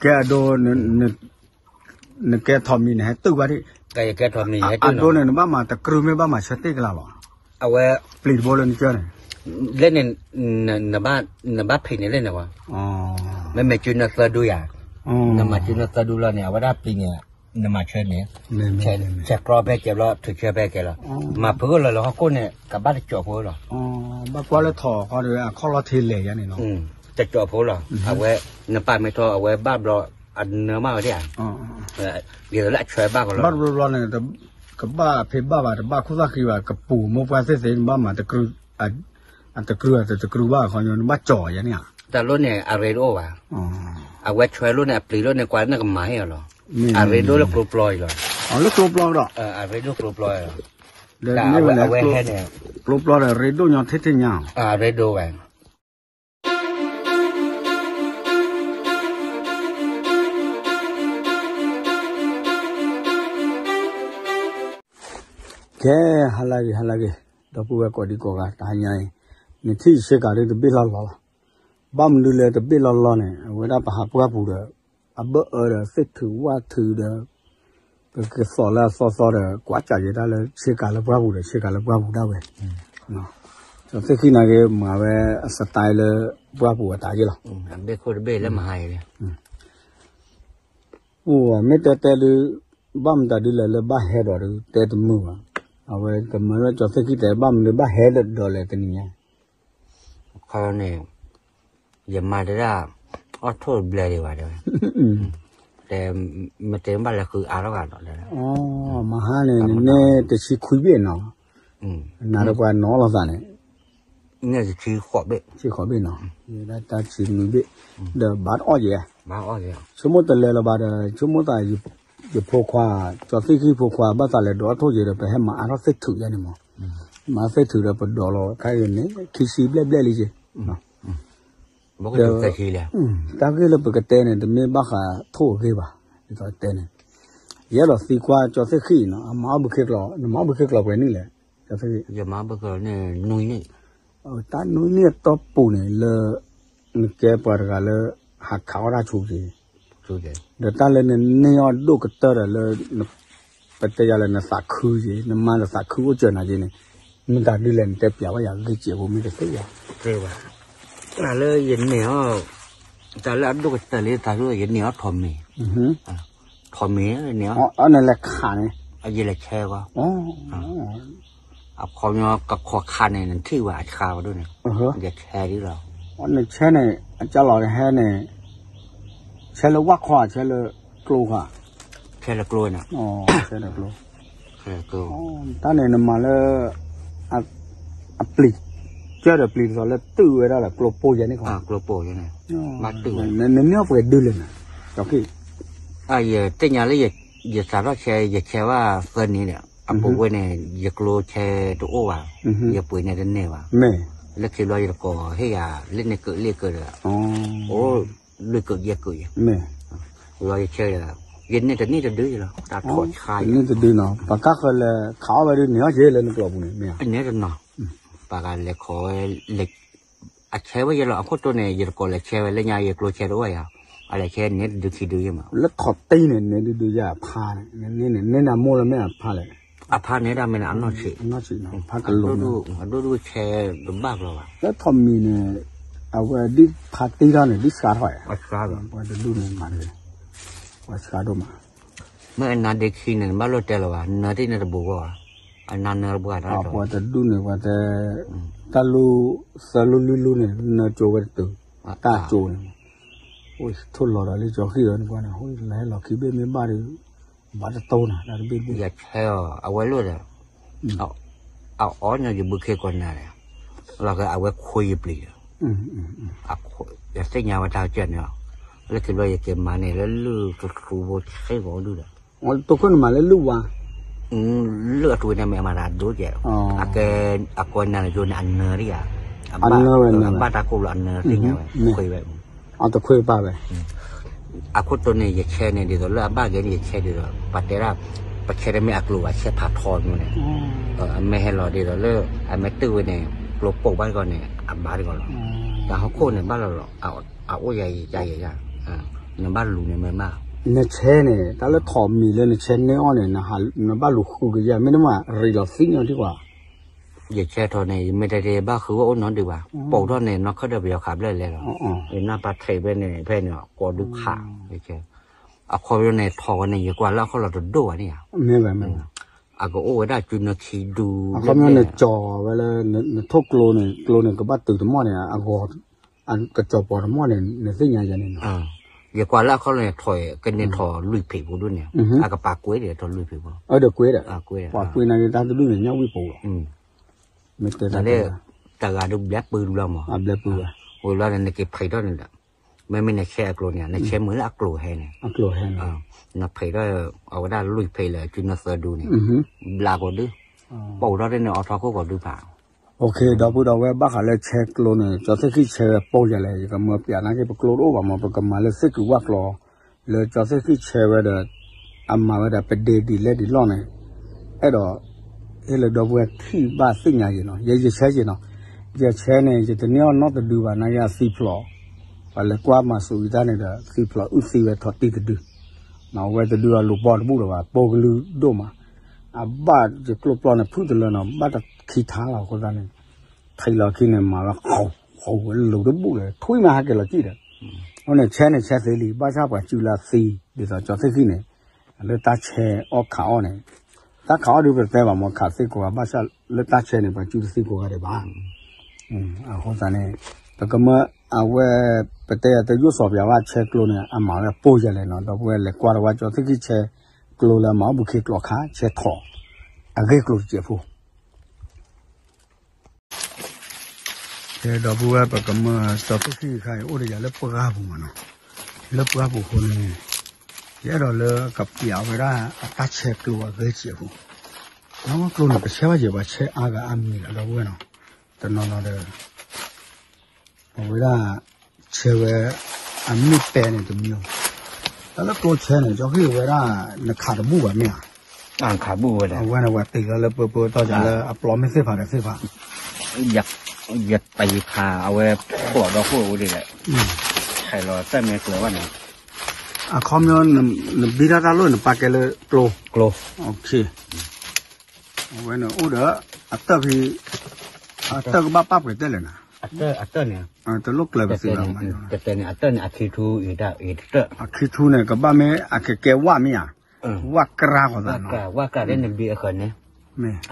ကဲအဒိ နကဲထီၣ်မံၤန့ၣ် ဟဲတုၤဘၣ်ဒံး, အဒိန့ၣ် နဘၣ်မၤတကြုးမ့ၢ်ဘၣ်မၤဆၢသ့ၣ်ကလါလီၤ, အဝဲပျံၤတဘိလၢနကၢန့ၣ်, လၢန့ၣ် နဘၣ်ဖံးန့ၣ်လၢန့ၣ်ဝဲ, မ့မ့ၢ်စုနၢသၢဒူယၤ, နမၤစုနၢသၢဒူလီၤန့ၣ် အဝဲဒၣ်ပျံၤန့ၣ်, နမၤဆၢန့ၣ်, ဆဲးကျီဖဲကဲဘျီ ထုးဆၢဖဲကဲလီၤ, မၤဖုးအိၣ်လီၤလၢဟီၣ်ခိၣ်န့ၣ် ကဘၣ်တကၠီၣ်ဖိလီၤ, ဘၣ်ကွၢ်လၢထီၣ်ခီဒီး အခီၣ်လီၤထံလဲၢ်ယါန့ၣ်လီၤ, တကၠီၣ်ဖိလီၤ, အဝဲ နပာ်မ့ၢ်ထီၣ် အဝဲဘၣ်ဘျီ အနၢမးဝဲဒၣ်ဧါ, ဒ်သိးလၢအဆၢဘၣ်ကလီၤ, ဘၣ်တဘျီဘျီန့ၣ် ကဘၣ်ဖံးဘၣ်ဘၣ် တဘၣ်ခိၣ်သၣ်ဃံဘၣ် ကပူၤမိၢ်ပှၢ်သ့ၣ်သ့ၣ် နဘၣ်မၤ အတကြုးအတကြုးဘၣ်ခီညီ နဘၣ်ကၠီၣ်ယါန့ၣ်ဧါ, တၢ်လိၣ်န့ၣ် အရ့တအိၣ်ဘၣ်, အဝဲဆွဲလိၣ်န့ၣ် အပျံၤလိၣ်န့ၣ် ကွၢ်နကမၤဟ့ၣ်အီၤလီၤ, အရ့ဒိၣ်လၢကျိပျီအံၤလီၤ, လၢကျိပျီဒီး, အရ့ဒိၣ်ကျိပျီအံၤလီၤ, ဒီးမ့ၢ်ဝဲလဲၣ် အဝဲဟဲန့ၣ်, ကျိပျီဒီးရ့ဒိၣ်ညီထ့ထ့ညါ, အရ့ဒိၣ်ဝဲ ကဲ, ဟါလၢဂ့ၤ ဟါလၢဂ့ၤ, ဒီပုၢ်ဝဲၢ်ကိးဒံကိးဂၤ တဟါညါအံၤ, နထံၣ်ဆ့ကၤဒ်တဘ့ၣ်လီၢ်လီၢ်လီၤ, ဘၣ်မနုၤလဲၣ်တဘ့ၣ်လီၢ်လီၢ်န့ၣ် အဝဲဒၣ်ပဟးပှၢ်ပူၤဒီး, အဘၢၣ်အၢဒီးသ့ၣ်ထုးဝၣ်ထုးဒီး, ပကသီၣ်လၢအသီသီဒီး ကွၢ်စးယဲဒၣ်လၢဆ့ကၤလၢပှၢ်ပူၤဒီး ဆ့ကၤလၢပှၢ်ပူၤဒၣ်ဝဲ, ကၠီသ့ၣ်ဃံန့ၣ်ဂ့ၤ မၤဝဲအ style လၢပှၢ်ပူၤအတၢ်ယ့ၢ်လီၤ, အဘ့ၣ်ခိၣ်တဘ့ၣ်လၢမဟါအံၤလံ အိၣ်မ့ၢ်တဲတဲဒုး, ဘၣ်မတၤဒုးလဲၣ်လၢဘၣ်ဟဲဒီးဒုး တဲတမုာ်ဘၣ်, အဝဲကမၢလၢကၠီသ့ၣ်ခံတဲ ဘၣ်မနုၤဘၣ်ဟဲဒီးလဲၣ်တနံၤညါ, ခီန့ၣ်, ယမၤတဒၣ်, အီၣ်ထိၣ်ဘျဲၣ်ဒံးဘၣ်တဲဝဲ, တဲ, မ့ၢ်တဲဘၣ်လဲၤဃုအါထီၣ်ဂၤဒီး, မဟါန့ၣ် နန့ၢ်တဆံခွံဘ့ၣ်နီၤ, နၤဒီးပှၤနီၤလီၤသးန့ၣ် န့ၢ်တဆံဃိးဘ့ၣ်, ဆံဃိးဘ့ၣ်နီၤ, တၢ်ဆံနွံဘ့ၣ်, ဒီးဘၣ်အီၣ်ယဲ, ဆိကမိၣ်တလဲၤလၢၤဘၣ်ဒီး ဆိကမိၣ်သး, ယဖိခွါ, ကၠီသ့ၣ်ခံဖိခွါ ဘၣ်သးလဲၤဒိးအီၣ်ထိၣ်ယဲဒီး ပဟဲမၤအါထီၣ်သ့ၣ်ထုးယဲန့ၣ်မး, မၤသ့ၣ်ထုးဒီးပဒိးလီၤခါအံၤန့ၣ် ခံဆံဘျဲၣ်ဘျဲၣ်လံက့ၤ တၢ်ဂ့ၢ်လၢပကတဲန့ၣ် တမ့ၢ်ဘၣ်ဃးထိၣ်အဂ့ၢ်ဘၣ်, ဒ်သိးတဲန့ၣ်, ယအဲၣ်ဒိးသံကွၢ်ကၠီသ့ၣ်ဃံနီၤ အမၤအီၣ်ဘုခ့ကျိာ်, နမၤအီၣ်ဘုခ့ကျိာ်ပှဲၤနံၣ်လဲၣ်, ယမၤအီၣ်ဘုခ့ကျိာ်န့ၣ် နွံနံၣ်, တၢ်နွံနံၣ်အတီၢ်ပူၤန့ၣ်လၢ နကဲပှၤတဂၤလၢ ဟးခးအီၣ်တၢ်ဆူက့ၤ, ဒီးတၢ်လၢနန့ၢ်အီၣ်ဒိၣ်ကတၢၢ်ဒီးလၢ ပတဲယၤလၢနသးခုက့ၤ နမါနသးခုအိၣ်စၢၤနၤက့ၤန့ၣ်, မ့ၢ်တၢ်ဒ်လဲၣ် နတဲပျးဝဲယၤဂ့ၤစဲးဖိမ့ၢ်တသ့ယၤ, တၢ်လၢယန့ၢ်အီၣ်, တၢ်လၢအဒိၣ်ကတၢၢ်လံတၢ်လၢယန့ၢ်အီၣ်ထိၣ်မ့ၤ, ထိၣ်မ့ၤန့ၢ်အီၣ်, နလဲၤခးန့ၣ်, ယလဲၤဆဲဂီၤ အခီပညီကခီခါန့ၣ် နထံၣ်ဝဲအဆါဝဲဒၣ်န့ၣ်, ယဆဲဒ်လီၤ, နဆဲန့ၣ် အကၢ်လီၤနဟဲန့ၣ်, ဆဲလၢဝၣ်ခီ ဆဲလၢကျိခါ, ဆဲလၢကျိန့ၣ်, ဆဲလၢကျိ, တၢ်န့ၣ်နမၤလၢ အပျံၤ, ကၢဒီးပျံၤတသီလၢတုၤဝဲဒၣ်လၢကျိပိၢ်ယဲန့ၣ်ခီ, ကျိပိၢ်ယဲန့ၣ်, ဘၣ်တုၤဝဲ, နန့ၢ်အီၣ်ပှဲၤဒုလဲၣ်နၤ, ကၠီခံ ယသ့ၣ်ညါလၢ ယစးထီၣ်ဆဲ ယဆဲဘၣ်သၢနံၣ်ဒီး အပူၤဝဲန့ၣ် ယကျိဆဲတအိၣ်ဘၣ်, ယပှ့ၤန့ၣ်တန့ၢ်ဘၣ်, လၢခံဘျီယတကိးဟ့ၣ်ယၤ လၢန့ၣ်ကုာ်လ့ၢ်ကုာ်ဒီး, အိၣ်, လွံၢ်ကုာ်ယဲၢ်ကုာ်ယဲၢ်, လီၤယဆဲဒီး, ယန့ၢ်တန့ၢ်တဒုလီၤ တၢ်ထီၣ်ဆါယဲန့ၢ်တဒုနီၤ ပှၤကါဃၢၤလဲၤခးအီၣ်ဝဲဒုးန့ၢ်အီၣ်က့ၤလၢနကျိာ်ပူၤန့ၣ်မ့ၢ်ဧါ, န့ၢ်တနီၤ, ပှၤကလဲၤခီဝဲ အဆဲဝဲယဲလီၤ အခိၣ်တိန့ၣ် ယတကိးလဲၤဆဲဝဲလၢညါ ယကျိဆဲတအိၣ်ယၤ, အလဲၤဆဲန့ၢ်တဒုခံဒုယဲမး, လၢခီၣ်တံၢ်န့ၣ် န့ၢ်ဒုဒုယဲအဖါန့ၣ်, န့ၢ်န့ၢ်န့ၢ်နၤမိၢ်လၢမ့ၢ်အဖါလဲၣ်, အဖါန့ၣ်ဒၣ်မ့ၢ်န့ၣ် အနီၢ်ဆံး, အနီၢ်ဆံးနီၤ ဖါကလိၤန့ၣ်, အဒိၣ်ဒိၣ်ဆဲတဘၣ်ကလီၤဘၣ်, လၢထိၣ်မံၤန့ၣ်, အဝဲဒ်ဖါတံၢ်ထီၣ်န့ၣ် ဒ်စှၤထီၣ်ယၤ, ပှၤတဒူၣ်န့ၣ်မၤတဂ့ၤ, ပှၤစှၤဒိၣ်မး မ့ၢ်အနါဒ့ခံန့ၣ် နဘၣ်လိၣ်တဲလၢၤဘၣ် နၢတ့ၢ်န့ၣ်တဘူးဘၣ်, အနါနၢတဘူးဘၣ်တၢ်, ပှၤတဒူၣ်န့ၣ် ပှၤတဲ, တၢ်လူ, သၢလူလွံၢ်လူန့ၣ် နၢကၠိဝဲတတုၤ, တၢ်ကၠိန့ၣ်, အိၣ်ထိၣ်လီၤဒီးလၢကၠီဃံၣ်ဒီးန့ၣ်ပှၤန့ၣ် ဟိလဲၤဟဲလီၤခံဘ့ၣ်မ့ၢ်ဘၣ်ဒီး, ဘၣ်တတိၢ်နၤ တၢ်တဘ့ၣ်တဘ့ၣ်, ယဆဲအီၤ အဝဲလိၣ်ဒီး, အအီၣ်ညီယဘုခ့ကိးနၤဒီး, လီၤက့ၤအဝဲခွံယပျံၤဒီး, ယသ့ၣ်ညါဝဲတၢ်ကစၢၢ်န့ၣ်လီၤ, လၢခံဘျီယက့ၤမၤန့ၣ် လၢလုၢ်ကထူဘိဆ့ၣ်ဘိဒုဒီး, တိခိၣ်နမၤလၢလုၢ်ဝါ, လုၢ်အထူန့ၣ်မ့ၢ်အမၤတၢ်အဒိကဲး, အကဲ, အကိးနၤလၢယိၤန့ၣ် အနၢတယၤ, အဘၣ်တၢ်ကိၢ်လီၤအနၢသ့ၣ်ညါဝဲ, ခွံဝဲ, အတခွံပာ်ဝဲ, အခိၣ်တိန့ၣ် ယဆဲန့ၣ် ဒ်သိးလၢအဘၣ်ဂဲၤန့ၣ် ယဆဲဒ်သိး ပှၤတဲဒၣ်, ပဆဲတမ့ၢ်အကျိၤဘၣ် ဆဲဖးထီညိန့ၣ်, အမ့ၢ်ဟဲလီၤဒ်သိးလၢ, အမ့ၢ်တုၤဝဲန့ၣ် ကျိပိာ်ဘၣ်တဂီၢ်န့ၣ် အဘၣ်တဂီၢ်လီၤ, တၢ်ဟီၣ်ခိၣ်န့ၣ်ဘၣ်လီၤလီၤ, အအိၣ်ယၤယၤယၤယၤ, နဘၣ်လူၤန့ၣ်မ့ၢ်မး, နဆဲန့ၣ် တၢ်လၢထိးမံၤလၢနဆဲန့ၢ်အီၤန့ၣ် နဘၣ်လူၤဃုကယၤ မ့တမ့ၢ်ရ့လီၤသ့ၣ်ညါထံၣ်ကွၢ်, ယဆဲထိးန့ၣ် ယမ့ၢ်တဲတဲဘၣ်ဃုဝဲအိၣ်နီတဒုဘၣ်, ပိာ်ထီၣ်န့ၣ် နီၢ်ခၢၣ်ဒီးပယီၤခးဘျဲၣ်လဲၣ်လီၤ, ယနၢ်ပၢ်ထဲးဖဲန့ၣ် ဖဲန့ၣ် ကိးဒုခး, အခီပညီန့ၣ် ထိးဝဲန့ၣ် ယကွၢ်လၢအခီၣ်လီၤတဒိၣ်ဘၣ်န့ၣ်ဧါ, အကအိၣ်ဝဲဒၣ်စုနခံဒု, အခီပညီန့ၣ် ကၠီၤဝဲလၢ နထိၣ်ကျိန့ၣ် ကျိန့ၣ် ကဘၣ်တုၤတမီၢ်န့ၣ် အဂီၤ ကကၠီၤပီၤတမီၢ်န့ၣ် နသ့ၣ်ညါယၤန့ၣ်နီၤ, ယကွၢ်လၢအခီၣ်လီၤန့ၣ် ထိးကန့ၢ်ထိးလွံၢ်ဖံးဖိဒ်န့ၣ်, အကပာ်ကွ့ဒီးထိးလွံၢ်ဖံးဖိ, အဒီးကွ့ဒီး, ပှၤကွ့န့ၣ် တၢ်တဒူၣ်န့ၣ် ညၣ်ဝံၣ်ပူၤလီၤ, မ့ၢ်တဲဒ်, တဂၤဒုးဘျဲပုၢ်လီၤမး, အဘျဲပုၢ်ဝဲ, ဝံၤလီၤန့ၣ် နက့ၤဖံးထီၣ်န့ၣ်ဒီး, မ့မ့ၢ်နဆဲအကျိၤန့ၣ် နဆဲမုာ်လၢအကျိၤဟဲန့ၣ်, အကျိၤဟဲန့ၣ်, နဖံးထီၣ် အဝဲဒၣ်လွံၢ်ဖံးလၢစုနသၢဒုန့ၣ်, ဘျးကိးဒု, ပိာ်ထီၣ်ဒ်န့ၣ် အိးထီၣ်ခိၣ်ကိးဒုဖး OK ဒီပုၢ်ဒီဝဲၢ် ဘၣ်ဃးလၢဆဲကျိန့ၣ် ကၠီသ့ၣ်ဃံၣ်ဆဲဝဲပိၢ်ယၤလဲၣ်, ယကမၢပျးနာ်က့ ပကျိတအိၣ်ဘၣ်မး ပကမၤလၢသ့ၣ်ကံၤဝၣ်ကျီ, လၢကၠီသ့ၣ်ဃံၣ်ဆဲဝဲဒီး အမၤဝဲဒၣ်ပဒ့ဒ်လဲၣ်ဒ်လဲၣ်န့ၣ်, အဲၣ်ဒိး ဟ့ၣ်လၢဒီပုၢ်ဝဲၢ်ထံၣ်ဘၣ်သ့ၣ်ညါယံၤနီၤ, ယဲယဆဲယံၤနီၤ, ယဆဲန့ၣ် ယတန့ၢ်အီၤနီတဒုဘၣ် နာ်က့အသံဖျိး, ပှၤလဲၤကွၢ်မၤစူၤအံၤတၢ်န့ၣ်ဒီး သံဖျိးအုၣ်သံဝဲထီၣ်တံၢ်တဒု, အဝဲတဒုအလိၤဘီတဘူၣ်လၢၤဘၣ် ပိာ်ကလုၢ်ဒိၣ်မး, အဘၣ်ယကျိပျီန့ၣ် ဖုၣ်တလၢနီၤ ဘၣ်တခံထါလီၤအဃိသတးန့ၣ်, ထံလီၤခံန့ၣ် မၤဝဲဃီဃီဝဲလိၤတဘူၣ်ဒီး ထွံၣ်မးဟဲက့ၤလီၤကံၣ်ဒီး, အဃိန့ၣ် ဆဲန့ၣ်ဆဲသ့လံ, ဘၣ်ဆၣ်ပှၤစုလၢအသံ ဒ်သိးကၠီသ့ၣ်ဃံၣ်န့ၣ်, လၢတၢ်ဆဲအီၣ်ခးအီၣ်န့ၣ်, တၢ်ခးအီၣ်ဒုးပတဲဘၣ်မး ခးသ့ကိးဂၤ ဘၣ်ဆၣ်လၢတၢ်ဆဲန့ၣ် ပှၤစုတသံကိးဂၤဒဲးဘၣ်. အဃိသတးန့ၣ်, ပကမၢအဝဲ, ပတဲယၤတယိၣ်စီၤပၠးဝဲဆဲကျိန့ၣ် အမၤဝဲပိၢ်ယၤလဲၣ်နီၤ, ဒီပုၢ်ဝဲၢ်လဲၤကွၢ်တဝဲ ကၠီသ့ၣ်ဃံၣ်ဆဲကျိလၢအမၤအီၣ်ဘူးခ့ကျိခါ ဆဲထိး, အဂ့ၢ်ကျိၤတစဲးဖိ ကဲ ဒီပုၢ်ဝဲၢ် ပကမၢကၠီသ့ၣ်ဃံၣ်ခါအံၤ အိၣ်ဒီးယၤလၢပှၢ်ပူၤမးနီၤ, လၢပှၢ်ပူၤအဃိန့ၣ်, ယအဲၣ်ဒိးလၢကပျးဝဲဒၣ်အတၢ်ဆဲကျိအဂ့ၢ်စဲးဖိ, လၢကျိန့ၣ် ပဆဲဘၣ်ယဲၢ်ပှၤဆဲအါဂၤအါမံၤလီၤ ဒီပုၢ်ဝဲၢ်နီၤ, တနီၤနီၤဒီး အဝဲဒၣ် ဆဲဝဲ အမ့ၢ်ပဲန့ၣ်တမံၤ, တၢ်လၢကျိဆဲန့ၣ် ကၠီဃံၣ်ဝဲဒၣ် နခးတဘူၣ်ဘၣ်မ့ၢ်ဧါ, ခးဘူၣ်ဝဲဒၣ် အဝဲန့ၣ် ပှၤတ့လီၤလၢပၢပၢတီၢ်ယၤလၢအပျီမ့ၢ်သ့ၣ်ဖးဒီးသ့ၣ်ဖး, ယတယခးအဝဲဖျိးဒီခိၣ်ဝဲဒၣ်ဒီး, ဆဲးလီၤတၢ်မဲာ်ကျၢၤဘၣ်န့ၣ်, အခီပညီ နဘံတၢ်တၢ်လိၣ်န့ၣ် ပာ်ကဲလၢကျိ, ကျိ, အဝဲန့ၣ်အိၣ်ဒီး အတၢၢ်ဖဲ အတၢၢ်ကဘၣ်ပာ်ပှဲၤတဲလဲၣ်နၤ, အတၢၢ်န့ၣ်, တလိၣ်ကျၢၤပသ့ဘၣ်, တတဲန့ၣ် အတၢၢ်န့ၣ် အခံထူအံၤတၢၢ်, အခံထူန့ၣ် ကဘၣ်မ့ၢ်အကကဲဝၣ်မ့ၢ်ဧါ, ဝၣ်ကြၢ်ဃီသးနီၤ, ဝၣ်ကြၢ်ဒ်နဘံအဃၢၤန့ၣ်,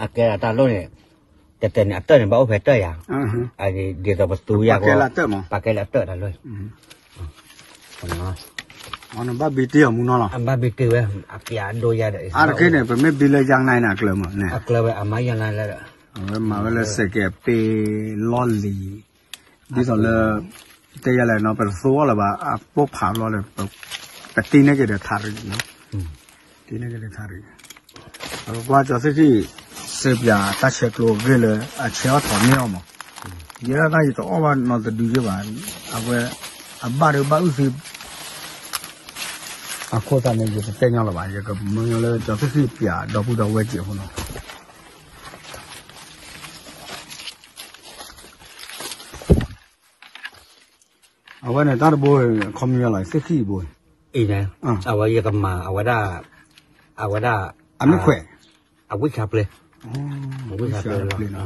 အကဲဒၣ်တၢ်လိၣ်န့ၣ်, တတဲန့ၣ် အတၢၢ်န့ၣ် ဘၣ်အိၣ်ဖဲတၢၢ်ယၤ, ဒ်သိးပသူယၤ, ပာ်ကဲလၢအတၢၢ်တၢ်လိၣ် နဘၣ်ဘံတ့ၢ်အီၤမူနီၤလီၤ, ဘၣ်ဘံတ့ၢ်ဝဲ, အပျးဒိယၤဒီး အါတက့ၢ်န့ၣ် ပမ့ၢ်ဘံလၢယါနါအံၤန့ၣ် အကျၢၤမးန့ၣ်, အကျၢၤဝဲအမါယါနါလၢ, အဝဲမၤဝဲလၢစဲးကဲးပ့ၤလီၢ်လံၤ, ဒ်သိးလၢ, တဲယၤလဲၣ်နီၤ ပတသိအီၤလၢၤဘၣ် အပိၢ်ဖးဘျီလၢ, ပတံၢ်န့ၢ်က့ၤဒီးထးရံၣ်, တံၢ်န့ၢ်က့ၤဒီးထးရံၣ်, ပကကွၢ်ကၠီသ့ၣ်ခံ, စဲးပၠးတၢ်ဆဲးကျိအဂ့ၢ်လၢ အဆဲအီၣ်ထိးန့ၢ်အီၤမး, ယဲဒၣ်တၢ်ယတအီၣ်ဘၣ်နီတဒုယဲၢ်ဘၣ်, အဝဲ, အဘၣ်ဒီးဘၣ်အုၣ်သံ အဃိသတးန့ၣ် ယတတဲညီလၢၤဘၣ် ယကမၢညီလၢကၠီသ့ၣ်ခံပၠးဒီပုၢ်ဒီဝဲၢ်စဲးဖိနီၤ, အဝဲန့ၣ်တၢ်တဘိ, ခီမညီလီၤ သ့ၣ်ခံဘိ, အံၤန့ၣ်, အဝဲယကမၤ, အဝဲဒၣ်, အဝဲဒၣ်, အမ့ၢ်ခွဲး, အဝံၣ်ဆါပျဲ, အဝံၣ်ဆါပျဲလီၤ,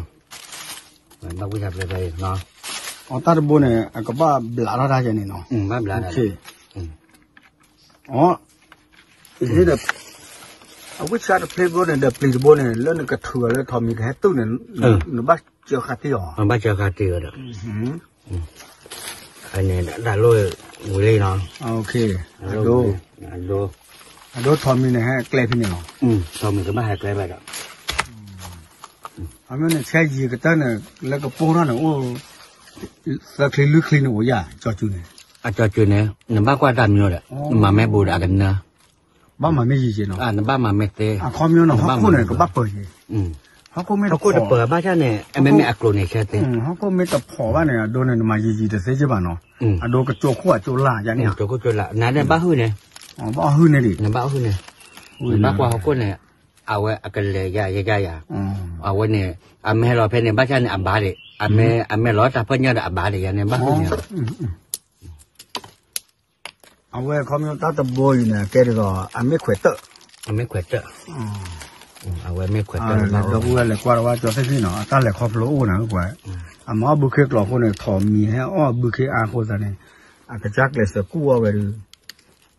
ဘၣ်ဝံၣ်ဆါပျဲဖဲအံၤ, အတၢ်တဘိန့ၣ် အကဘၣ်ဘျးထီၣ်တၢ်ယဲန့ၣ်နီၤ, ဘၣ်ဘျး, အဝံၣ်ဆါတဖျ့ဘိန့ၣ် ဒီးပျံၤတဘိန့ၣ် လၢနကထုးအီၤလၢထိးမံၤကဟဲတုၢ်န့ၣ်, နဘၣ်စၢဃာ်တ့ၢ်အီၤ, ဘၣ်စၢဃာ်တ့ၢ်အီၤဒီး, အန့ၣ်တၢ်လိၣ်ဝံၤလံနီၤ, အဒိ, အဒိထိးမံၤန့ၣ် ဟဲကျဲဖဲန့ၣ်လီၤ, ထိးမံၤကဘၣ်ဟဲကျဲဘၣ်ဒီး, အမ့ၢ်နဆဲယံၤကတၢၢ်န့ၣ် လၢကပိၢ်ထီၣ်န့ၣ်အိၣ်, သၢချံလွံၢ်ချံန့ၣ်အိၣ်ယၤ, ကၠီစုန့ၣ်, အကၠီစုန့ၣ် နဘၣ်ကွၢ်တၢ်မံၤဒီး, နမၤမ့ၢ်ဘူးဒီးအကနၢ ဘၣ်မၤမ့ၢ်ယံၤယံၤနီၤ, နဘၣ်မၤမ့ၢ်သ့, အခီပညီန့ၣ် ဟီၣ်ခိၣ်န့ၣ် ကဘၣ်ပၢၤယံၤ, ဟီၣ်ခိၣ်မ့ၢ်တဖီၣ်, ဘၣ်ဆၣ်န့ၣ် အမ့မ့ၢ်အကျိၤန့ၣ်ဆဲသ့, ဟီၣ်ခိၣ်မ့ၢ်တဖီၣ်ဘၣ်န့ၣ် အဒိန့ၣ် နမၤယံၤယံၤတသ့က့ဘၣ်နီၤ, အဒိကကၠိခိၣ်အကၠိလၢ်ယါန့ၣ်, ကၠိခိၣ်ကၠိလၢ် နဘၣ်ဟုၣ်န့ၣ်, ဘၣ်ဟုၣ်န့ၣ်, နဘၣ်ကွၢ်ဟီၣ်ခိၣ်န့ၣ်, အဝဲအကလဲၤယါယါယါယါ, အဝဲန့ၣ်, အမ့ၢ်ဟဲလီၤဖဲန့ၣ် ဘၣ်ဆၣ်န့ၣ် အဘၣ်ဒံး, အမ့ၢ်, အမ့ၢ်လီၤတၢ်ဖၢညၣ်ဒီးအဘၣ်ဒံးယါန့ၣ် ဘၣ်ဟုၣ်န့ၣ် အဝဲခီဖျိတၢ်တဘိအံၤန့ၣ် ကဲဒ်သိး အမ့ၢ်ခွဲးတၢၢ်, အမ့ၢ်ခွဲးတၢၢ်, အဝဲမ့ၢ်ခွဲးတၢၢ်လၢဘၣ်အိၣ် ဒီပုၢ်ဝဲၢ်လဲၤကွၢ်တဝဲ ကၠီသ့ၣ်ခံနီၤ အတၢ်လဲၤခီဖျိအိၣ်နၤပှၤ, အမၤအီၣ်ဘုခ့ကျိာ်အဃိန့ၣ် ထိးမံၤဟဲအီၣ်ဘုခ့အါအဃိသတးန့ၣ် အကစၢ်ကျဲးစၢးကူၣ်အီၣ်ဝဲဒီး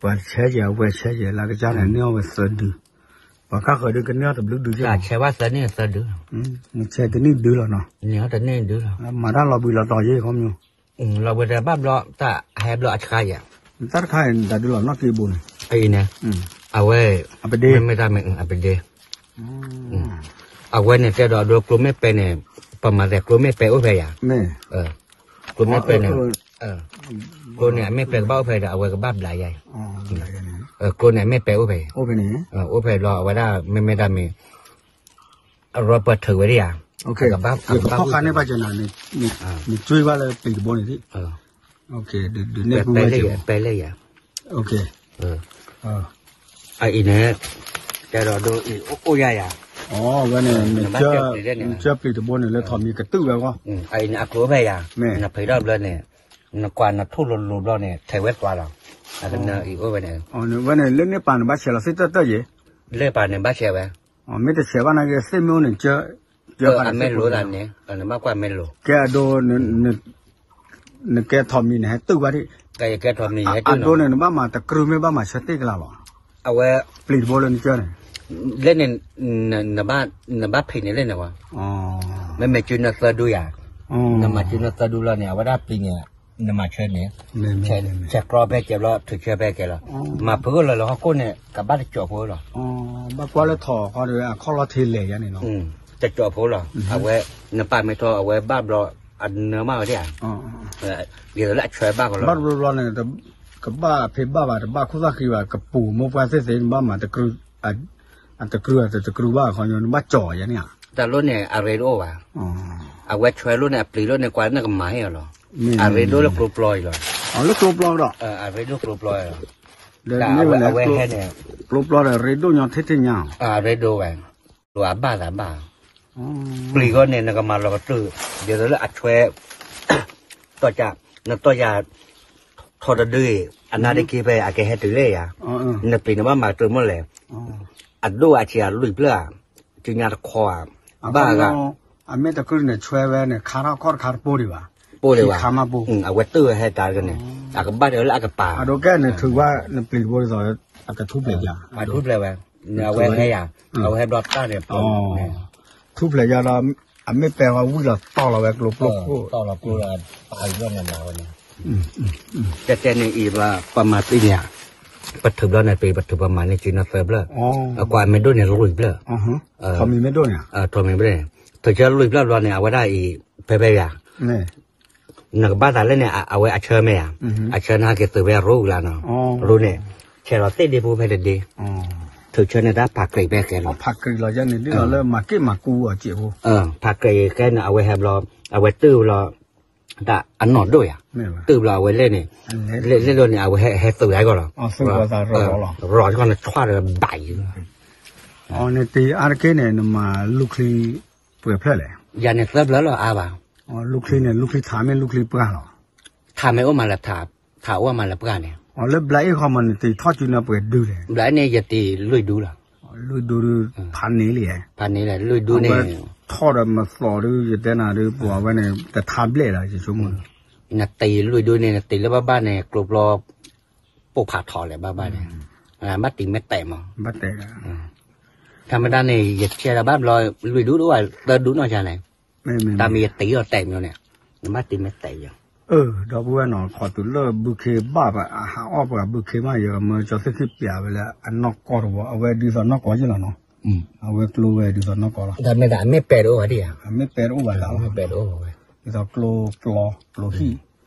ပှၤဆဲးကဲး အဝဲဆဲးကဲး လၢအကစၢ်န့ၣ် န့ၢ်အီၣ်ဝဲသၢဒု, ပှၤကါဃၢၤဒုကန့ၢ်အီၣ်တဘျုးဒုက့, ဆဲးဘၣ်သၢနံၣ်သၢဒု, နဆဲးတနံၣ်ဒုလီၤနီၤ, နတနံၣ်ဒုလီၤ, မၤတၢ်လီၤဘှံးလီၤတီၤယ့ၢ်ခီမီ လီၤဘှံးတဘၣ်ဘျီ တၢ်ဟဲဘျီအဆှါယၤ, တၢ်တခါအံၤ နတၢ်ဒုလီၤနီၣ်က့ဘိန့ၣ်, အံၤန့ၣ်, အဝဲ, မ့မ့ၢ်တၢ်မ့ၢ်အပဒ့, အဝဲန့ၣ်တဲဒီးဒိကျိမ့ၢ်ပဲန့ၣ်, ပမၤသးကျိမ့ၢ်ပဲအိၣ်ဖဲယၤ, ကျိမ့ၢ်ပဲန့ၣ်, ကျိန့ၣ် အမ့ၢ်ပဲကဘၣ်အိၣ်ဖဲဒီး အဝဲကဘၣ်ဘျးယၤအံၤ, ကျိန့ၣ် အမ့ၢ်ပဲအိၣ်ဖဲအံၤ, အိၣ်ဖဲဘျီ အဝဲဒၣ် မ့မ့ၢ်တၢ်မ့ၢ် အရီပှၤထုးဝဲဒၣ်ယၤ, ယကဖီၣ်ဃာ်န့ၢ်ဘၣ်ကနၤ, နကွၢ်ဘၣ်လၢပျံၤတဘိန့ၣ်, ပဲလဲၣ်ယၤ, အံၤန့ၣ်, တဲဒီးဒိအံၤအိၣ်ယၤယၤ, ဝဲန့ၣ်, နကၢပျံၤတဘိန့ၣ် လၢထိးမံၤကတုာ်ဝဲဂီၢ်, အံၤန့ၣ်အကျိၤအိၣ်ဖဲယၤ, နဖံးထီၣ်ဘျီန့ၣ်, နကွၢ်နထူၣ်လိၤလိၤဘျီန့ၣ် ထဲးဝဲသွါလီၤ, အကနၢအံၤအိၣ်ဝဲန့ၣ်, ဝဲန့ၣ် လၢန့ၣ်ပာ်န့ၣ် ဘၣ်ဆဲးလီၤသ့ၣ်တၢၢ်တၢၢ်ယ့ၣ်, လၢပာ်န့ၣ်ဘၣ်ဆဲးဝဲ မ့ၢ်တဆဲးဘၣ်နာ်က့ သ့ၣ်မ့ၢ်အိၣ်န့ၣ် ကၢ, အမဲလိၤသးန့ၣ်, နဘၣ်ကွၢ်မဲလိၤ, ကဲအဒိ, နကဲထိးမံၤန့ၣ် ဟဲတုာ်ဘၣ်ဒံး, အဒိန့ၣ် နဘၣ်မၤတကြုးမ့ၢ်ဘၣ်မၤဆၢသ့ၣ်ကလၤလီၤ, အဝဲ, ပျံၤတဘိလၢနကၢန့ၣ်, လၢန့ၣ်, နဘၣ်ဖံးန့ၣ်လၢန့ၣ်ဝဲ, မ့မ့ၢ်ကၠုနသၢဒူယၤ, နမၤကၠုနသၢဒူလီၤန့ၣ် အဝဲဒၣ်ပျံၤန့ၣ်, နမၤဆၢန့ၣ်, ဆဲးကျီဖဲကဲးဘျီ ထုးဆၢဖဲကဲးလီၤ, မၤဖုးအိၣ်လၢလၢဟီၣ်ခိၣ်န့ၣ် ကဘၣ်တကၠီၣ်ဖိလီၤ, ဘၣ်ကွၢ်လၢထိးခီဒီး အခီၣ်လီၤထံလဲၤယါန့ၣ်လီၤ, တကၠီၣ်ဖိလီၤ, အဝဲ, နပာ်မ့ၢ်ထီၣ်အဝဲဘၣ်ဘျီ, အနၢမးဝဲဒၣ်ဧါ, ဒ်သိးလၢအဆွဲဘၣ်ကလီၤ, ဘၣ်တဘျီဘျီန့ၣ်, ကဘၣ်ဖံးဘၣ်ဘၣ် တဘၣ်ခိၣ်သၣ်ဃံဘၣ် ကပူၤမိၢ်ပှၢ်သ့ၣ်သ့ၣ် နဘၣ်မၤတကြုး, အတကြုးအတတကြုးဘၣ်ခီညီ နဘၣ်ကၠီၣ်ယါန့ၣ်ဧါ, တၢ်လိၣ်န့ၣ် အရ့တအိၣ်ဘၣ်, အဝဲဆွဲလိၣ်န့ၣ် အပျံၤလိၣ်န့ၣ် ကွၢ်နကမၤဟ့ၣ်အီၤလီၤ, အရ့ဒိၣ်လၢကျိပျီအံၤလီၤ, လၢကျိပျီဒီး, အရ့ဒိၣ်ကျိပျီအံၤလီၤ, အဝဲဟဲန့ၣ်, ကျိပျီဒီးရ့ဒိၣ်ညီထ့ထ့ညါ, အရ့ဒိၣ်ဝဲ, လိၣ်အဘၣ်သးဘၣ်, ပျံၤဃီန့ၣ် နကမၤလီၤကတၢၢ်, ဒ်သိးလၢအဆွဲ, တီၢ်က, နတီၢ်ယၤ, ထီတဒုအံၤ, အနါဒ့က့ဖဲအကဟဲတုၤလၢယၤ, နပျံၤနဘၣ်မၤကတၢၢ်မ့ၢ်လဲၣ်, အဒိၣ်အဆံးအလွံၢ်ဖျၢၣ်ဧါ, ကညါတခီဧါ, ဘၣ်ဂၤ, အမ့ၢ်တကြုးန့ၣ်ဆွဲဝဲန့ၣ် ခါထီၣ်ခီၣ်တခါတပိၢ်ဒံးဘၣ်, ပိၢ်ဒံးဘၣ်, အဝဲတၢၢ်ဝဲဟဲတၢ်တကန့ၣ်, အကဘၣ်တၢၢ်လၢအကပၤ, အဒိကဲန့ၣ်ထုးကွၢ်နပျံၤတဘိဒ်သိး, အကထူၣ်ဖျဲးယၤ, အထူၣ်ဖျဲးဝဲ, အဝဲဟဲယၤ, အဝဲဟဲဘျီတၢ်န့ၣ်, ထူၣ်ဖျဲးယၤဒီး, အမ့ၢ်ပဲဃီဝံၣ်လီၤတီၢ်လီၤဝဲကျိပျီခိၣ်, တီၢ်လီၤကျိလီၤ, အဝဲန့ၣ်, တဲတဲန့ၣ်အံၤဘၣ် ပမၤသံန့ၣ်ဧါ, ပထုးဘျီန့ၣ် ပပထုးပမၤန့ၣ်က့နီၢ်သၢဖျၢၣ်, အကွၢ်မ့ၢ်ဒိၣ်န့ၣ်လွံၢ်ဖျၢၣ်, ထီးမံၤမ့ၢ်ဒိၣ်န့ၣ်, ထီးမံၤမ့ၢ်ဒိၣ်န့ၣ်, ထုးဆၢလွံၢ်ဖျၢၣ်ဘျီန့ၣ် အဝဲဒၣ်အံၤ, ဖဲဖဲယၤ, နကဘၣ်သးလၢန့ၣ် အဝဲအဆၢမ့ၢ်ဧါ, အဆၢန့ၣ်ဟဲက့ၤသုးဖဲရိဂၤလီၤနီၤ, ရိန့ၣ်, ဆဲးလီၤသ့ၣ်ဒ့ဖိဖဲတဒ့, ထုးဆၢန့ၣ်တၢ်ဖးကြံးဖဲကဲလီၤ, ဖးကြံးလီၤယါန့ၣ် ဒ်သိးလၢမၤက့ၣ်မၤကူအီၤစ့ၢ်ဖိ, ဖးကြံးကဲန့ၣ် အဝဲဟဲဘျီ, အဝဲတၢၢ်ဘျီ တၢ်အနီၢ်ဒိၣ်ယၤ, တၢၢ်ဘျီအဝဲလဲၣ်န့ၣ်, လဲၣ်လိၤန့ၣ် အဝဲဟဲသုးယၤကီၢ်လီၤ, ရီၤကီၢ်န့ၣ်ဆွၣ်ဒီးဘၣ်ယံၤ, နတ့အါတက့ၢ်န့ၣ် နမၤလူၢ်ချံပှဲၤဖျၢၣ်လဲၣ်, ယၤန့ၣ်သၢဖျၢၣ်လီၤအါဘၣ်, လူၢ်ချံန့ၣ် လူၢ်ချံထးမ့ၢ်လူၢ်ချံပှၢ်လီၤ, ထးမ့ၢ်အိၣ်မးလၢထး, ထးအိၣ်မးလၢပှၢ်န့ၣ်, လၢဘျးအ့ၣ်ဃီမး နတ့ထီၣ်ကၠူနၤပှဲၤဒုလဲၣ်, ဘျးအ့ၣ်န့ၣ် ယတ့လွံၢ်ဒုလီၤ, လွံၢ်ဒုဒု, ဖးန့ၢ်လံ, ဖးန့ၢ်လံ, လွံၢ်ဒုန့ၣ်, ထီၣ်ဒီးမသီးဒု ယတဲနၤဒု ပှၤဝဲန့ၣ် တထါဘျဲၣ်လီၤ ယဆိကမိၣ်, နတ့လွံၢ်ဒုန့ၣ် နတ့လၢဘၣ်ဘၣ်န့ၣ် ကျိပျီ ပိၢ်ဖးထီလဲၣ်ဘၣ်ဘၣ်န့ၣ်, ဘၣ်တံၤမ့ၢ်တဲာ်မး, ဘၣ်တဲာ်, ထါမတၤန့ၣ် ယဆဲးဒီးဘၣ်ဘျီ လွံၢ်ဒုတအိၣ်ဘၣ် သၢဒုနီၢ်ကါန့ၣ်, တၢ်မ့ၢ်ယတ့အီၤတဲာ်မးန့ၣ်, နဘၣ်တံၤမ့ၢ်တဲာ်ယၤ, ဒီပုၢ်ဝဲၢ်နီၤ ခီတုၤလၢဘုခ့ဘၣ် ဟးအီၣ်ပှၤဘုခ့မး ယကမၢကၠီသ့ၣ်ခံပျးဝဲလၢအနီၢ်ကီၢ်တဝီ အဝဲဒ်သိးနီၢ်ကီၢ်ယ့ၢ်လီၤနီၤ, အဝဲကျိဝဲဒ်သိးနီၢ်ကီၢ်လီၤ, တၢ်မ့ၢ်တၢ်အမ့ၢ်ပဲတအိၣ်ဘၣ်ဒ်ဧါ, အမ့ၢ်ပဲတအိၣ်ဘၣ်လၢ, အမ့ၢ်ပဲတအိၣ်ဘၣ်ဝဲ, ဒ်သိးကျိပျီ ကျိဟံၣ်,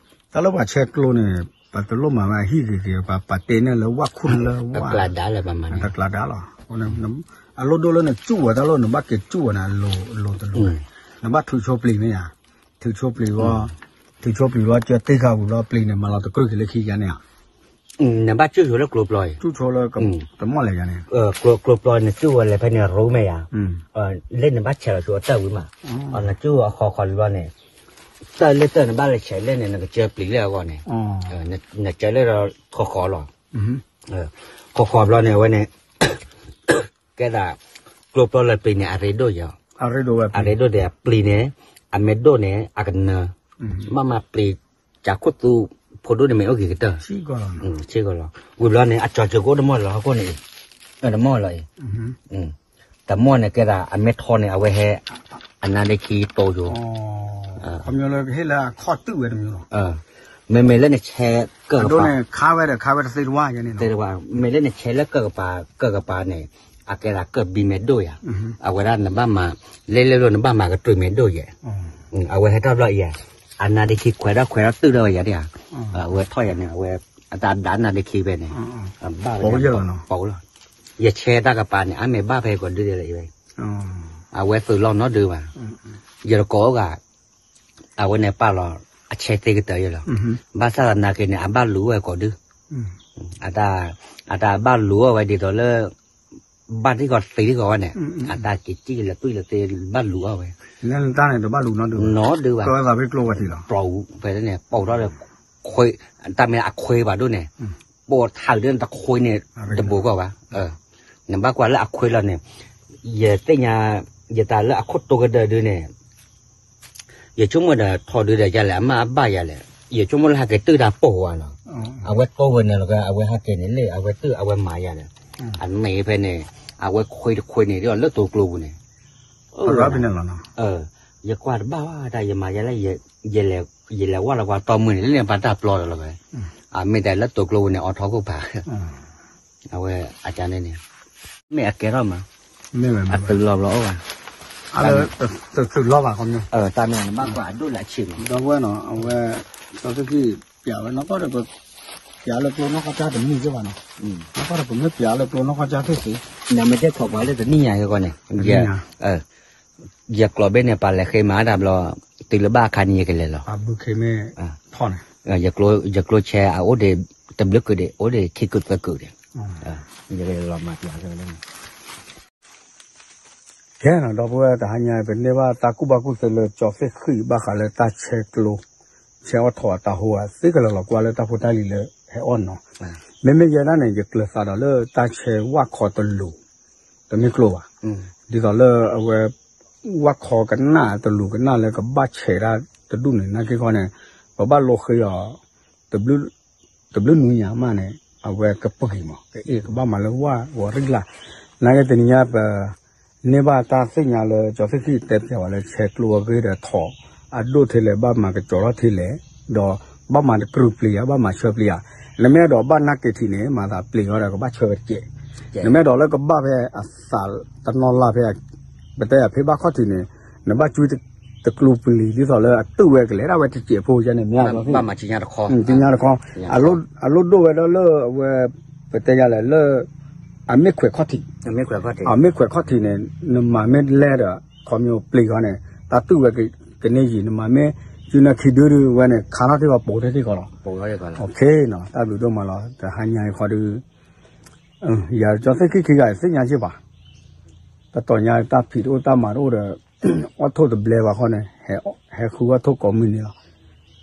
တၢ်လၢပှၤဆဲးကျိန့ၣ် ပတလိၣ်မၤဝဲအဟံၣ်ဂ့ၤဂ့ၤ ပှၤပာ်တ့ၢ်န့ၢ်လၢဝၣ်ခူၣ်လၢဝၣ်, တကျးဒါလၢပှၤမၤန့ၣ်, တကျးဒါလီၤ, အလိၣ်ဒိၣ်လၢနစူၢ်ဝဲတၢ်လိၣ် နဘၣ်က့ၤစူၢ်ဝဲန့ၣ် အလိၤတလိၤ, နဘၣ်ထုးဆိပျံၤမ့ၢ်ဧါ, ထုးဆိပျံၤဝဲ, ထုးဆိပျံၤဝဲ ကၢတ့ၢ်ဃာ်ဝံၤလီၤ ပျံၤန့ၣ် မၤလီၤတကြုးက့ၤလၢခံယါန့ၣ်ဧါ, နဘၣ်စူၢ်ဆိလၢကျိပျီအံၤ, စူၢ်ဆိလၢ, တမီၢ်လဲၣ်ယါန့ၣ်, ကျိပျီန့ၣ် စူၢ်ဝဲလဲၤဖဲန့ၣ်ရိမ့ၢ်ယါ, လၢနဘၣ်ဆဲးလီၤဆိအတၢ်ဝံၤမး, နစူၢ်အဃီဃီလီၤန့ၣ်, တၢ်လၢတၢ်နဘၣ်လဲၤဆဲးလဲၣ်န့ၣ် နကစၢပျံၤလၢအဂီၢ်န့ၣ်, နစၢလၢဃီဃီလီၤ ခီဃီဘျီန့ၣ် အဝဲန့ၣ် ကဲဒၣ် ကျိပျီလၢပျံၤန့ၣ် အရ့ဒိၣ်ယၤ, အရ့ဒိၣ်ဒီးအပျံၤန့ၣ် အမ့ၢ်ဒိၣ်န့ၣ် အကနၢၤ, ဘၣ်မၤပျံၤ ကးခိၣ်သူ ဖိဒိၣ်န့ၣ်မ့ၢ်အိၣ်က့ၤကတၢၢ်, ဝံၤဘျီန့ၣ် အကၠီၤစၢၤကအိၣ်တမီၢ်လီၤ ဟီၣ်ခိၣ်န့ၣ်အံၤ, တမီၢ်လီၤအံၤ, တမီၢ်န့ၣ်ကဲဒၣ် အမ့ၢ်ထီန့ၣ် အဝဲဟဲ အနါဒ့ခံတိယိၤ ခီမီလၢကဟ့ၣ်လၢအခီၣ်တုာ်ဝဲတမံၤလီၤ. မ့မ့ၢ်လၢနဆဲးကၢၢ်ကပၤ, ခါဝဲဒီးခါဝဲတသ့တဝါယဲန့ၣ်လီၤ. မ့မ့ၢ်လၢနဆဲးလၢကၢၢ်ကပၤ ကၢၢ်ကပၤန့ၣ် အကဲဒၣ်ကၢၢ်ဘံမဲာ်ဒိၣ်ယၤ, အဝဲဒၣ်နဘၣ်မၤ လဲလဲလိၤနဘၣ်မၤကတြူာ်မဲာ်ဒိၣ်ယဲ, အဝဲဟဲထီၣ်ဘျီအံၤ, အနါဒ့ခံခွဲးထီၣ်ခွဲးထီၣ်တုာ်ထီၣ်ဝဲယၤဒၣ်ဧါ, အဝဲထီၣ်ယၤန့ၣ် အဝဲ အတၢ်ဒါနါဒ့ခံဖဲန့ၣ်, ဘၣ်လီၤ, ယဆဲးတၢ်ကပၤန့ၣ် အါမ့ၢ်ဘၣ်ဖဲကိးဒုဒဲးလၢအံၤဝဲ, အဝဲသုးလီၢ်နီတဒုဘၣ်, ယတကိးအိၣ်ဂၤ အဝဲန့ၣ်ပာ်လီၤ အဆဲးသ့ကတၢၢ်ယဲလီၤ. ဘၣ်ဆၣ်သနာ်က့န့ၣ် အဘၣ်လူၤဝဲကိးဒု, အတၢ် အတၢ်ဘၣ်လူၤအီၣ်ဝဲဒ်သိးလၢ ဘၣ်ထံၣ်ဃီသ့ထံၣ်ဃီဝဲန့ၣ်, အတၢ်က့ၤစံၣ်လၢသွံၣ်လၢသ့ဘၣ်လူၤအီၣ်ဝဲ, နီတဒုဘၣ်, ပျီဝဲသးဖဲကျိဝဲထံးလီၤ, ပျီဖဲန့ၣ် ပိာ်ထီၣ်လၢ ခွ့, တၢ်မ့ၢ်အခွ့ဘၣ်ဒိၣ်န့ၣ်, ပိာ်ထီၣ်ဒ်န့ၣ်တခွ့န့ၣ် တဘူးကီၢ်ဘၣ်, နဘၣ်ကွၢ်လၢအခွ့လီၤန့ၣ်, ယသ့ၣ်ညါ ယတၢ်လၢအခိၣ်တိကဒၢဒုန့ၣ် ယဆိကမိၣ်ဒီးထီဒုဒီးယၤလဲၣ် အမ့ၢ်အဘၣ်ယၤလဲၣ်, ယဆိကမိၣ်လၢဟဲက့ၤတုၤတၢ်ပိာ်ဝဲလီၤ. အဝဲတိဝဲန့ၣ်လီၤ အဝဲဟဲက့ၤန့ၣ်လၢအဝဲတုၤအဝဲမၤယၤဒီး, အန့ၣ်ဖဲန့ၣ်, အဝဲခွ့တခွ့န့ၣ် ဒ်သိးလၢတိၤကျိပူၤန့ၣ်, ယကွၢ်တဘၣ်ဘၣ်တၢ် ယမၤယၤလၢ ယလဲၤဝဲလီၤကွၢ်တီမုၢ်န့ၣ် လၢန့ၣ်ပှၤတၢ်ပျီဒီးလီၤဝဲ, အမ့ၢ်တဲလၢတိၤကျိပူၤန့ၣ် အိးထီၣ်ခိၣ်ဖး အဝဲအကါန့ၣ်န့ၣ်, မ့ၢ်အကဲထီၣ်မး, အသုးလီၤဘျီအိၣ်ဘၣ်, သုးလီၤဘၣ်ခီမီ, တၢ်မ့ၢ်နဘၣ်ကွၢ်အဒိၣ်လၢအဆံးမး, ဒီပုၢ်ဝဲၢ်နီၤ အဝဲ ကၠီသ့ၣ်ခံ ပျးဝဲနီၢ်ကီၢ်ဒီး ပပျးလၢကျိနီၢ်ကီၢ်ကၢ်တမုာ်က့ၢ်ဘၣ်နီၤ, နီၢ်ကီၢ်ဒီးပမ့ၢ်ပျးလၢကျိနီၢ်ကီၢ်ကၢ်သ့ၣ်သ့ၣ်, နမ့ၢ်တဲခိးပှၤလၢတနံၣ်ညါဟဲဃီန့ၣ်, ယကျိးဘ့ၣ်န့ၣ် ပှၤလဲၤဃ့မၤတၢ်ဘျီ, တုၤလၢဘၣ်အခါန့ၣ် ယကလဲၤလီၤ, ယကျိဆဲးအအိၣ်ဒံး တဘျုးကုာ်ဒံး အိၣ်ဒံးခံကုာ်သၢကုာ်ဒံး, ယကလဲၤလီၤမၤပျးလၢ ကဲနီၤ ဒီပုၢ်ဝဲၢ်တဟါညါ ပန့ၢ်ဘၣ်တၢ်ကူၣ်ဘၣ်ကူၣ်သ့လၢကၠီသ့ၣ်ဃံၣ်ဘၣ်ဃးလၢတၢ်ဆဲးကျိ, ဆဲးအီၣ်ထိးအတၢ်ဟိအသ့ကလၢာ်လီၤ ကွၢ်လၢတၢ်ဖိတၢ်လံၤလၢဟဲအီၣ်နီၤ, မ့မ့ၢ်ယဲဒၣ်န့ၣ် ယကျၢၤသးဒီးလၢတၢ်ဆဲးဝၣ်ခီတလူး, တမ့ၢ်ကျိဘၣ်, ဒ်သိးလၢအဝဲ ဝၣ်ခီကနၣ်တလူးကနၣ်လၢကဘၣ်ဆဲးဒၣ်တဒူၣ်န့ၣ် နာ်က့ခီန့ၣ် ပဘၣ်လိဃ့အီၤ တဘျုးနွံညါမးန့ၣ် အဝဲကပှံၤမး ကအ့ၣ်ကဘၣ်မၤလၢဝၣ်ဂီၤရံၣ်လၢ်, နာ်က့တနံၤညါပ န့ၢ်ဘၣ်တၢ်သ့ၣ်ညါလၢ ကၠီသ့ၣ်ခံတဲပျးဝဲလၢ ဆဲးကျိအဂ့ၢ်ဒီးထိး အဒိၣ်ထဲလဲၣ် ဘၣ်မၤကကၠီၤထီၣ်ထဲလဲၣ်, ဒီးဘၣ်မၤတကြၢးပျံၤဧါ ဘၣ်မၤဆၢပျံၤဧါ, နမ့ၢ်အဲၣ်ဒိးဘၣ်နာ်က့ၤထံးန့ၣ် မၤသးပျံၤအီၤဒီးကဘၣ်ဆၢဝဲတကဲး, နမ့ၢ်အဲၣ်ဒိးလၢကဘၣ်ဖဲအသးတနီၤလၢ်ဖဲ ပတဲယၤဖဲဘၣ်ခီၣ်ထံးန့ၣ် နဘၣ်ကွၢ်တကျိၤပျံၤ ဒ်သိးလၢအတုၢ်ဝဲကလဲၤဒၣ်ဝဲတစဲးဖိယဲန့ၣ် မ့ၢ် ဘၣ်မၤဆူညါတခီ, ဆူညါတခီ, အလိၣ်ဒိၣ်ဝဲဒၣ်လၢအဝဲ ပတဲယၤလဲၣ်လၢ အမ့ၢ်ခွဲးခီၣ်ထံး, အမ့ၢ်ခွဲးခီၣ်ထံးန့ၣ် နမၤမ့ၢ်လဲၢ်ဒီး ခီမ့ၢ်ပျံၤဃီန့ၣ် တၢ်တုၢ်ဝဲကန့ၢ်ယံၤ နမၤမ့ၢ် စုနၢခံဒုဒုဝဲန့ၣ် ခါထီၣ်ထံၣ်ဃီပိာ်ထီၣ်ထံၣ်ဃီလီၤ, တၢ်ဘျုးဒိၣ်မးလီၤ တဟါညါအံၤခီဒု ယၤကၠီသ့ၣ်ခံခံဂၤသ့ၣ်ညါစ့ၢ်ဘၣ်, တတီၤညါတၢ်ဖံးတအိၣ်တၢ်မၤတအိၣ်ဒီး အီၣ်ထိၣ်တဘျဲဘၣ်ခီန့ၣ် ဟဲဃုအီၣ်ထိၣ်ကိးမုၢ်နံၤလီၤ,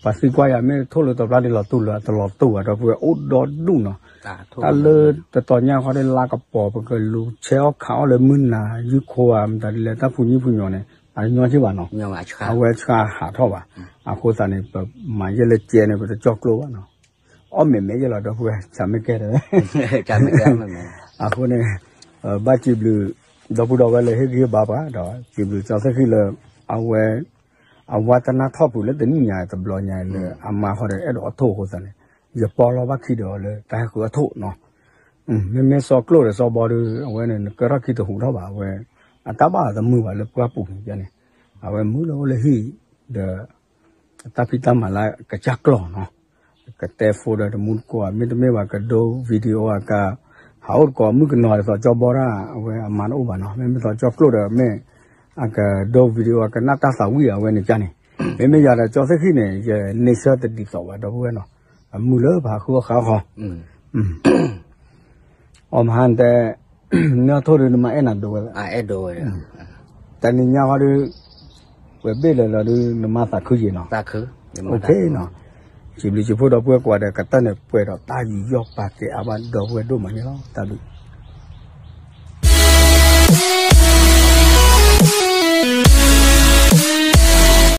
ပှၤသံကွၢ်ယၤမ့ၢ်ထိၣ်လၢတဘျီဒ်လီၤတူၢ်လၢတလီၤတူၢ်ဘၣ် ဒီပုၢ်ဝဲၢ်အိၣ်ဒီဒူၣ်နီၤ, တၢ်လၢတတီၤညါခီဒ်လါကပီၤ ပကလူၤဆဲးအီၣ်ခးအီၣ်လၢမုၢ်နၤယုၢ်ခိဧါ မတၤဒ်လဲၣ်တၢ်ဖူညံၣ်ဖူညီၤန့ၣ် အညီစ့ၢ်ဘၣ်နီၤ, အဝဲဆှါဟးထီၣ်ဘၣ်, အဃိသတးန့ၣ် ပမၤယဲၢ်လၢကဲန့ၣ် ပတကၠီၣ်ကျိဘၣ်နီၤ အီၣ်မဲာ်မဲာ်ယဲၢ်လီၤ ဒီပုၢ်ဝဲၢ် ဆၢမ့ၢ်ကဲတဝဲ, အဃိန့ၣ် ဘၣ်စံးဘျုး ဒီပုၢ်ဒီဝဲၢ်လၢဟ့ၣ်ဂံၢ်ဟ့ၣ်ဘါပှၤ ဒီးစံးဘျုးကၠီသ့ၣ်ခံလၢ အဝဲ အဝဲတနၢ်ထီၣ်ပူၤလၢတနံၣ်ညါတဘျီညါလၢအမါဃီဒီးအဲၣ်ဒိးအီၣ်ထိၣ်အဃိသတးန့ၣ် ယပီလီၤဘၣ်ခံဒီးအီၤလၢတၢ်ဟဲဃုအီၣ်ထိၣ်နီၤ, မ့မ့ၢ်စီၤကျိၣ်ဒီးစီၤဘီဒီး အဝဲန့ၣ် နကဲထီၣ်ခံတဟူးထီၣ်ဘၣ် အဝဲ အတၢ်ဘၣ်အီၤတမုာ်ဘၣ်လၢပှၢ်ပူၤန့ၣ်န့ၣ် အဝဲမုာ်လၢအိၣ်လၢဟံၣ်ဒီး တၢ်ဖံးတၢ်မၤလၢကစၢ်ကျီၢ်နီၤ, ကတဲဖိဒီးတမူတကိး မ့တမ့ၢ်ဘၣ်ကဒိ video အက ဟးအိၣ်တကိးမုၣ်ကနီၤဒ်သိးကၠီဘီတၢ် အဝဲအမါတအိၣ်ဘၣ်နီၤ, မ့မ့ၢ်သိးကၠီကျိၣ်ဒီးမ့ၢ် အကဒိ video အကနၣ်တၢ်သးဝံၣ်အဝဲန့ၣ်ကန့ၣ်, မ့မ့ၢ်ယၤဒီးကၠီသ့ၣ်ခံန့ၣ် ယန့ဆၢတဒ်သိးဘၣ် ဒီပုၢ်ဝဲၢ်နီၤ, အမုာ်လၢပဟးဃုအီၣ်ဃုအီၣ်ဃီ အီၣ်မဟါတဲ မ့ၢ်အီၣ်ထိၣ်ဒီးနမၤအဲၣ်နၤဒိဝဲ, တနံၤညါဃီဒီး ပှဲၤဘ့ၣ်လၢာ်လီၤဒီး နမၤသးခုယံာ်နီၤ, သးခု, နီၤ, စံးဘျုးစံးဖှိၣ်ဒီပုၢ်ဝဲၢ်ကိးဂၤဒဲး ကတၢၢ်န့ၣ်ပှဲၤဒီးတၢ်ယူးယီၣ်ပာ်ကဲအါဘၣ်ဒီပုၢ်ဝဲၢ်ဒိၣ်မးန့ၣ်လီၤ. တၢ်ဘျုး